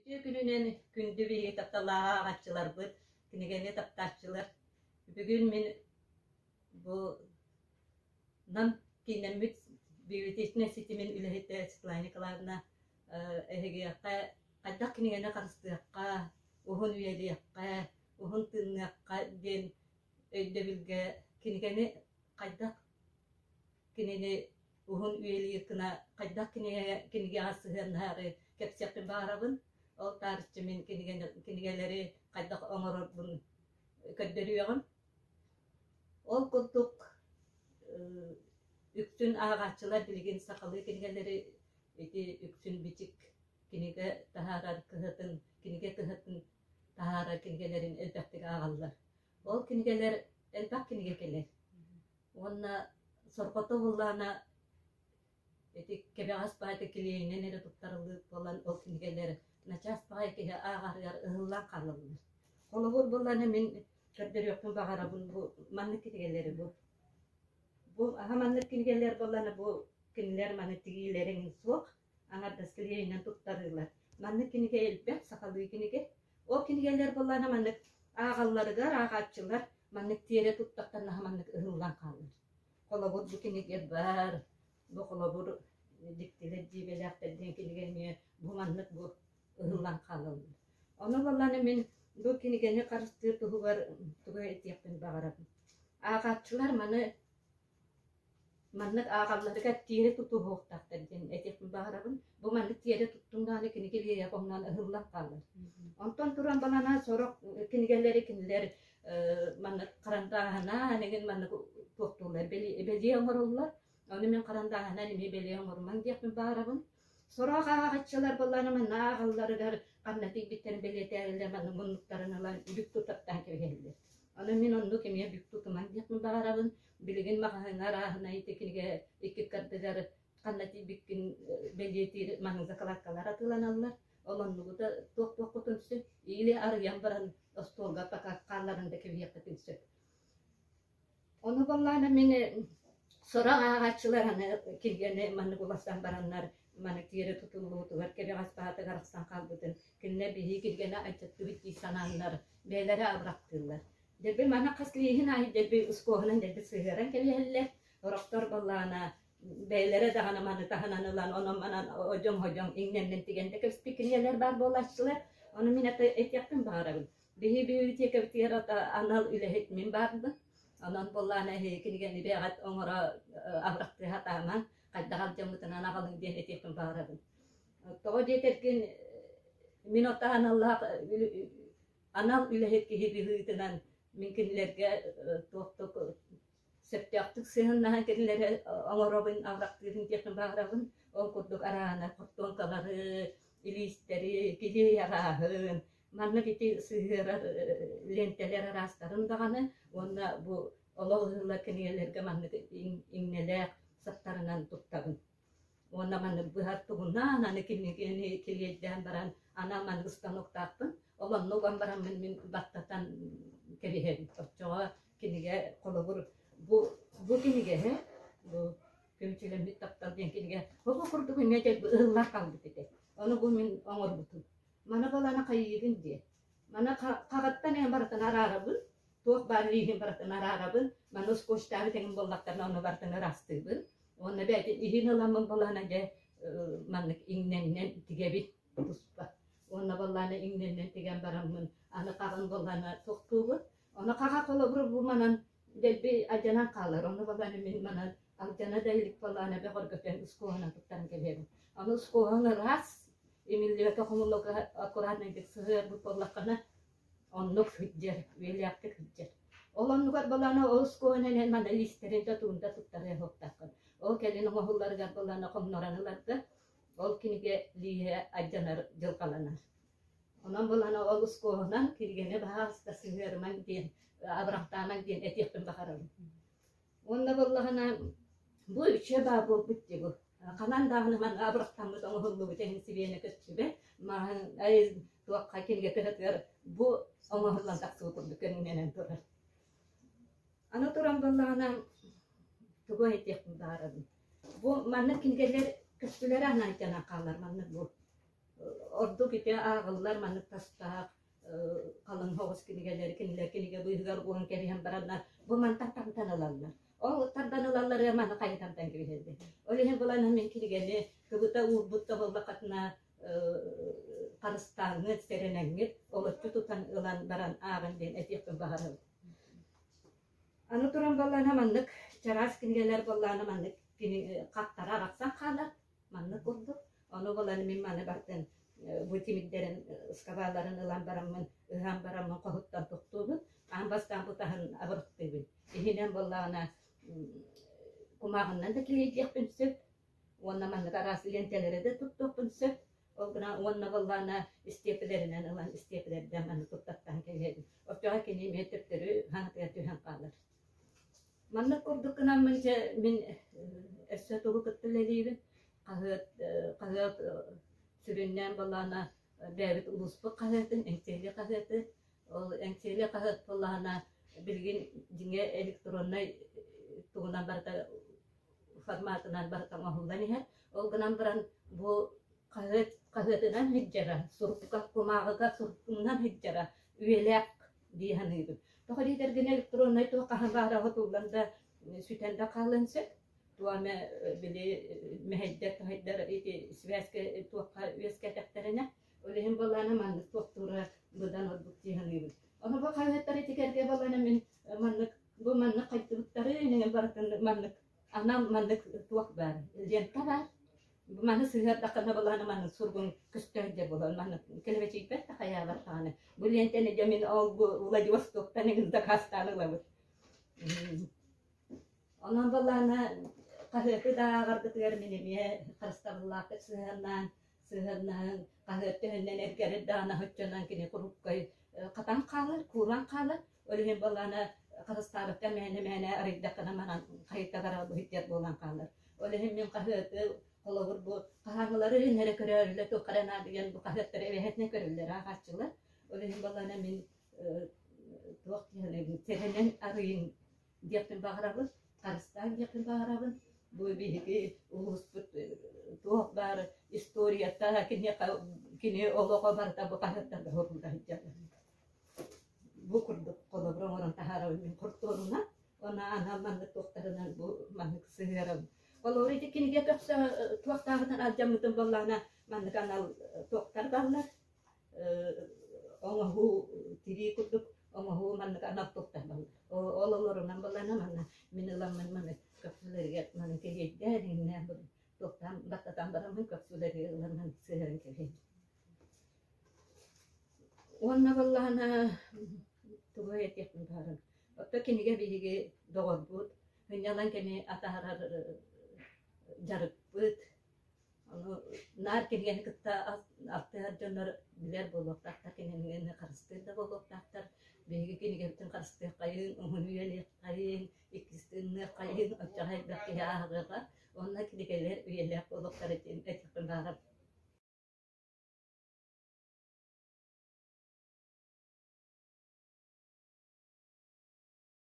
Үтүө күнүнэн күндү биһиги тапталлаах ааҕааччыларбыт, кинигэни таптааччылар. Бүгүн мин бу Нам кииннэммит библиотечнай ситимин үлэһитэ Светлана Николаевна эһигиэхэ хайдах кинигэни харыстыахха, уһун үйэлиэххэ, уһун тыынныахха диэн өйдөбүлгэ кинигэни хайдах кинини уһун үйэлиир гына хайдах кинигэҕэ сыһыаннаһары кэпсиэхпин баҕарабын. Ол таарыччы мин кинигэлэри хайдах оҥорорбун көрдөрүөҕүм. Ол курдук үксүн ааҕааччылар билигин сахалыы кинигэлэри ити үксүн бичик кинигэ таһаарар кыһатын, кинигэ кыһатын таһаарар кинигэлэрин элбэхтик ааҕаллар. Ол кинигэлэр элбэх кинигэ кэлэр. Уонна сорҕото буоллаҕына ити кэбэҕэс баайта килиэйинэн эрэ туттарыллыы буолан ол кинигэлэр начаас баҕайы киһи ааҕарыгар ыһыллан хаалаллар. Холобур буоллаҕына мин көрдөрүөхпүн баҕарабын бу маннык кинигэлэри бу. Бу аһа маннык кинигэлэр буоллаҕына бу кинилэр маны тигиилэрин суох аҥардас килиэйинэн туттарыылар. Маннык кинигэ элбэх сахалыы кинигэ. Ол кинигэлэр буоллаҕына маннык ааҕалларыгар ааҕааччылар маннык тиэрэ туттахтарына маннык ыһыллан хаалар. Холобур, бу кинигэ баар, бу холобур дьиктилэр дьиибэлээхтэр диэн кинигэ эмиэ бу маннык бу ыһыллан хаалаллар. Ону буоллаҕына мин бу кинигэни харыстыыр туһугар тугу этиэхпин баҕарабын. Ааҕааччылар маны Маннык ааҕалларыгар тиэрэ тутуһуохтаахтар диэн этиэхпин баҕарабын. Бу маннык тиэрэ туттуҥ даҕаны кинигэ биэйэ хоһунан ыһыллан хаалар. Онтон туран балана сорох кинигэлэри кинилэр маннык харандааһынан эҥин маннык туохтууллар бэлиэ оҥороллор. Ону мин харандааһынан эмиэ бэлиэ оҥорумаҥ диэхпин баҕарабын. Сорох ааҕаччылар буоллаҕына манна ааҕалларыгар ханна тиийбиттэрин бэлиэтээрилэр манна муннуктарын ылан бүк тутаттаан кэбиһэллэр. Ону мин оннук эмиэ бүк тутумаҥ диэхпин баҕарабын. Билигин маҕаһыыҥҥа арааһынай ити кинигэ икки ардыгар ханна тиийбиккин бэлиэтиир маҥан закладкалар атыыланаллар. Ол оннугу да туох-туоххутун сөп. Или арыйан баран остуолга пока хаалларан да кэбиһиэххитин сөп. Ону буоллаҕына мин сорох ааҕааччылар аны кинигэни маннык уларсан бараннар маны тиэрэ тутуллубутугар кэбэҕэс баһатыгар арахсан хаалбытын кинилэр биһиги кинигэни алдьаттыбыт дии санааннар бэйэлэрэ абырахтыыллар. Дэлби маны хас лииһин аайы дэлби ускуоһунан дэлби сыһыаран кэбиһэллэр. Сорохтор буоллаҕына бэйэлэрэ даҕаны маны таһынан ылан онон-манан одьоҥ-ходьоҥ иҥнэннэн тигэн да кэбиспит кинигэлэр баар буолааччылар. Ону мин этиэхпин баҕарабын. Биһи библиотекабытыгар анал үлэһит мин баарбын. Онон буоллаҕына эһиги кинигэни бэйэҕит оҥоро абырахтыы сатаамаҥ, хайдах алдьаммытынан аҕалыҥ диэн этиэхпин баҕарабын. Тоҕо диэтэргин мин ото аналлаах анал үлэһит киһи быһыытынан мин кинилэргэ туохтук сөптөөхтүк сыһыаннаһан кинилэри оҥоробун, абырахтыырын диэхпин баҕарабын. Ол курдук арааһына хортуоҥкалары, илиистэри, килиэй арааһын, маннык ити сыһыарар лиэнтэлэр араастарын даҕаны уонна бу олох ыһыллар кинигэлэргэ маннык иҥнэлээх саптарынан туттабын. Уонна маннык быһар туһунан аны кинигэни килиэйдээн баран ана маннык станоктаахпын. Ол онно уган бараммын мин баттатан кэбиһэбин. Оччоҕо кинигэ холобур бу бу кинигэ бу Көмүчүлэммит таптал диэн кинигэ бу курдук эмиэ ыһыллар хаалбыт этэ. Ону бу мин оҥорбутум. Маны баланы хайыыгын диэ. Маны хаҕыттан эн барытын араарабын. Туох баар лииһин барытын араарабын. Маны скотчтаабыт эҥин буоллахтарына ону барытын ыраастыыбын. Уонна бэйэтин иһин ыламмын балаана дьэ маннык иҥнэннэн тигэбит туспа. Уонна балаана иҥнэннэн тигэн бараммын аны хаҕын балаана тохтуубун. Ону хаҕа холобур бу манан дэлби алдьанан хаалар. Ону балаана мин манан алдьана да илик балаана бөҕөргөтөн ускуоһунан туттаран кэбиһэбин. Аны ускуоһун ыраас, имиллибэккэ хомуллуга аккуратнайдык сыһыарбыт буоллаххына Оннук сылдьар, үйэлээхтик сылдьар. Ол оннугар балаана ол оскуоланан эн манна лиистэрин да тугун да туттарыа суохтааххын. Ол кэлин оҥоһулларыгар балаана хоҥнорон ыларга, ол кинигэ лииһэ алдьанар дьылҕаланар. Онон балаана ол оскуоланан кинигэни баһаалыста сыһыарымаҥ диэн, абырахтаамаҥ диэн этиэхпин баҕарабын. Уонна буоллаҕына бу үчүгэй баа буолбут дии бу. Ханан даҕаны манна абырахтаммыт оҥоһуллубут иһин сибиэнэ көстүбэт. Маһын ай туохха кинигэ кыһатыгар бу оҥоһуллан тахсыбыт курдук көрүҥнэнэн турар. Аны туран буоллаҕына тугу этиэхпин баҕарабын. Бу маннык кинигэлэр көстүлэрэ анаан хаалар маннык бу. Ордук ити ааҕыллар маннык тастаах халыҥ соҕус кинигэлэри кинилэр кинигэ быыһыгар уган кэбиһэн бараннар бу мантан тардан ылаллар. Ол тардан ылалларыгар маны хайа тардан кэбиһэллэр. Ол иһин булан мин кинигэни кыбыта уурбут да буоллаххытына харыстааҥҥыт, сэрэнэҥҥит олоччу тутан ылан баран ааҕын диэн этиэхпин баҕарабын. Аны туран буоллаҕына маннык чараас кинигэлэр буоллаҕына маннык кини хаттара арахсан хаалар маннык курдук. Ону булан мин маны бартын бу тимирдэрин ыскабааларын ылан бараммын ыһан бараммын хоһуттан тохтуубун. Аан бастаан бу таһын абырахтыыбын. Иһинэн буоллаҕына кумааҕыннан да килиэйдиэхпин сөп уонна маннык араас лиэнтэлэри да туттуохпун сөп. Ол гынан уонна буоллаҕына истиэпилэринэн ылан истиэпилэрдээн маннык туттартаан кэбиһэбин. Оччоҕо кини эмиэ төптөрү хаҥатыгар түһэн хаалар. Маннык курдук гынаммын дьэ мин өссө тугу кытта үлэлиибин. Хаһыат хаһыат сүрүннээн буоллаҕына бэйэбит улууспут хаһыатын, Эҥсиэли хаһыаты. Ол Эҥсиэли хаһыат буоллаҕына билигин дьиҥэ электроннай тугунан барыта форматынан барыта оҥоһуллан иһэр. Ол гынан баран бу хаһыат хаһыатынан сылдьара, сурукка кумааҕыга сурукунан сылдьара үйэлээх дии саныыбын. Тоҕо диэтэргин электроннай туох хаһан баара сотуллан да сүтэн да хаалыан сөп. Туох эмэ били мэһэйдэр-таһайдар ити связка туохха үөскээтэхтэринэ ол иһин буоллаҕына маннык туохтуура быдан ордук дии саныыбын. Ону бу хаһыаттар итигэргэ буоллаҕына мин маннык бу маннык хайдыбыттары иннинэ барытын маннык анал маннык туох баар лента баар маны сыһыардаххына былаана маннык сургун көстө сылдьар буолан маннык кэлэбэчийбэт да хайаабат даҕаны бу лиэнтэни дьэ мин ол бу Владивостоктан эҥин дакаастаан ылабыт Онон буоллаҕына хаһыаты да ааҕаргытыгар мин эмиэ харыстабыллаахтык сыһыаннаан, сыһыаннаһан хаһыат төһөннөн эргэрэр даҕаны оччонон кини курупкай хатан хаалар, кууран хаалар. Ол иһин буоллаҕына харыстаабакка мээнэ-мээнэ арыйдаххына манан хайыта барар быһыйдыар буолан хаалар. Ол иһин мин хаһыаты холобур бу хаһааҥҥыларын эрэ көрөөрүлэр туохха эрэ наадыйан бу хаһыаттары эбэһээтинэ көрөллөр ааҕааччылар. Ол иһин буоллаҕына мин туох диэн сэрэнэн арыйыҥ диэхпин баҕарабын, харыстаан диэхпин баҕарабын. Бу биһиги улууспут туох баар историята киниэхэ кини олоҕо барыта бу хаһыаттарга сурулла сылдьар. Бу курдук холобур оҥорон таһаарабын мин хортуонунан уонна анал маннык туохтарынан бу маннык сыһыарабын. Холобур ити кинигэ көхсө туохтааҕынан алдьаммытын буоллаҕына маннык анал туохтар бааллар оҥоһуу тирии курдук оҥоһуу маннык анал туохтар баллар. Ол олорунан балана манна мин ыламмын маны көхсүлэригэр маны кэлиэйдээн иҥнээн туохтаан баттатан бараммын көхсүлэригэр ылан маны сыһыаран кэбиһэбин. Уонна буоллаҕына тугу этиэхпин баҕарабын. Оттон кинигэ биһиги доҕорбут, сынньалаҥ кэми атаарар дьарыкпыт, Ону наар кинигэни кытта алтыһар дьоннор билэр буолуохтаахтар, кинигэни харыстыыр да буолуохтаахтар. Биһиги кинигэбитин харыстыаххайыҥ, уһун үйэлиэххэйиҥ, иккис тыынныаххайыҥ, оччоҕо элбэх киһи ааҕыаҕа. Уонна кинигэлэр үйэлээх буолуохтара диэн этиэхпин баҕарабын.